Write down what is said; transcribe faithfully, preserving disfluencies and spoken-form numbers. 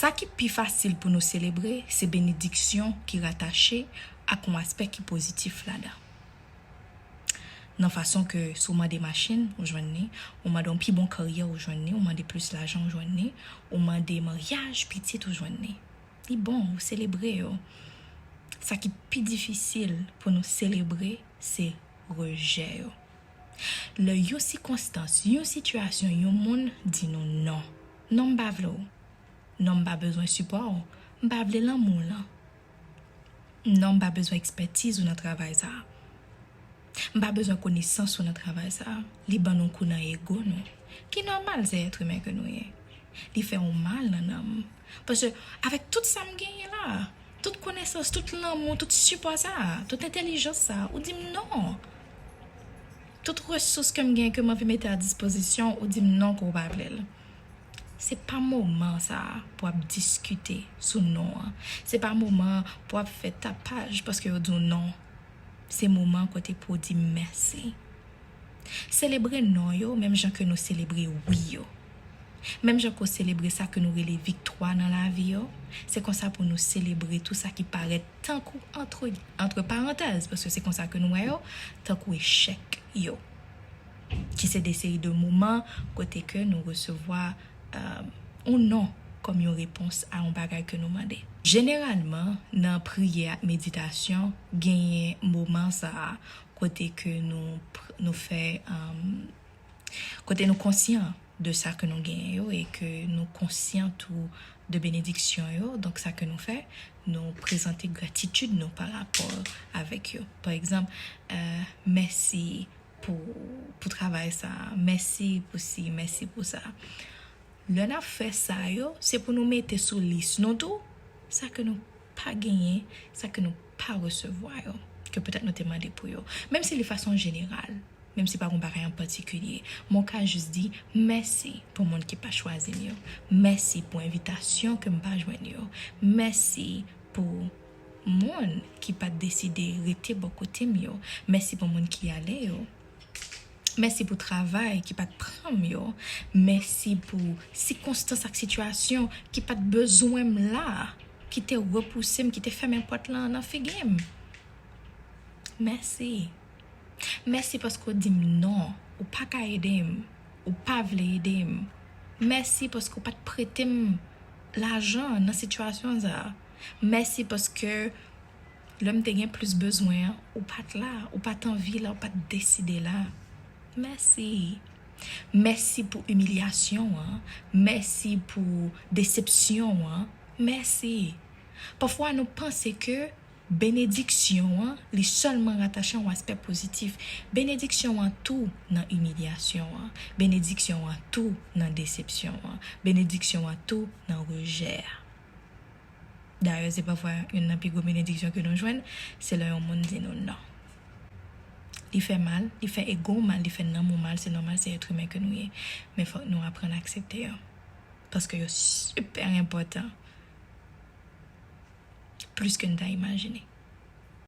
Sa ki pi fasil pou nou selebre, se benediksyon ki ratache ak yon aspè ki pozitif ladan. Nan fason ke si w mande machin, ou jwenn li, ou mande yon pi bon karyè, ou jwenn li, ou mande plis lajan, ou jwenn li, ou mande maryaj, pitit, ou jwenn li. Li bon, ou selebre yo. Sa ki pi difisil pou nou selebre, se rejè yo. Lè yon sikonstans, yon sitiyasyon, yon moun di nou non. Non, m pa vle w. Non, m pa bezwen sipò w. M pa vle lanmou w lan. Non, m pa bezwen ekspètiz ou nan travay sa a. M pa bezwen konesans ou nan travay sa a. Li ban nou kou nan ego nou. Ki nòmal, se èt imen ke nou ye. Li fè yon mal nan nanm. Paske avèk tout sa m genyen la, tout konesans, tout lanmou, tout sipò sa a, tout entèlijans sa a, ou di m non. Tout resous ke m gen, ke m anvi mete a dispozisyon, ou di m non, ke w pa vle l. Se pa moman sa a pou ap diskite sou non an. Se pa moman pou ap fè tapaj paske yo di w non. Se moman kote pou w di mèsi. Selebre non yo, menm jan ke nou selebre wi yo. Menm jan ke w selebre sa ke nou rele viktwa nan lavi yo, se konsa pou nou selebre tou sa ki parèt tankou, antre, antre parantèz, paske se konsa ke nou wè yo, tankou echèk yo. Ki se de seri de moman kote ke nou resevwa, euh, yon non kòm yon repons a yon bagay ke nou mande. Jeneralman, nan priyè ak meditasyon, genyen moman sa a kote ke nou pr-, nou fè, um, kote nou konsyan de sa ke nou genyen yo e ke nou konsyan tou de benediksyon yo. Donk, sa ke nou fè, nou prezante gratitid nou pa rapò avèk yo. Pa egzanp, euh, mèsi pou, pou travay sa, mèsi pou si, mèsi pou sa. Lè n ap fè sa yo, se pou nou mete sou lis nou tou sa ke nou pa genyen, sa ke nou pa resevwa yo, ke petèt nou te mande pou yo. Menm si li fason jeneral, menm si pa gen yon bagay an patikilye, men w ka jis di mèsi pou moun ki pa chwazi m yo, mèsi pou envitasyon ke m pa jwenn yo, mèsi pou moun ki pa t deside rete bò kote m yo, mèsi pou moun ki ale yo. Mèsi pou travay ki pa t pran m yo. Mèsi pou sikonstans ak sitiyasyon ki pa t bezwen m la, ki te repouse m, ki te fèmen pòt lan nan figi m. Mèsi. Mèsi paske w di m non, ou pa ka ede m, ou pa vle ede m. Mèsi paske w pa t prete m lajan nan sitiyasyon sa a. Mèsi paske lè m te gen plis bezwen an, ou pa t la, ou pa t anvi la, ou pa t deside la. Mèsi. Mèsi pou imilyasyon an. Mèsi pou desepsyon an. Mèsi. Pafwa, nou panse ke benediksyon an, li sèlman ratache a yon aspè pozitif. Benediksyon an tou nan imilyasyon an. Benediksyon an tou nan desepsyon an. Benediksyon an tou nan rejè a. Dayè, se pafwa youn nan pi gwo benediksyon ke nou jwenn, se lè yon moun di nou non. Li fè mal, li fè ego w mal, li fè nanm ou mal, se nòmal, se èt imen ke nou ye. Men fòk nou aprann aksepte yo. Paske yo sipè enpòtan. Plis ke n ta imajine.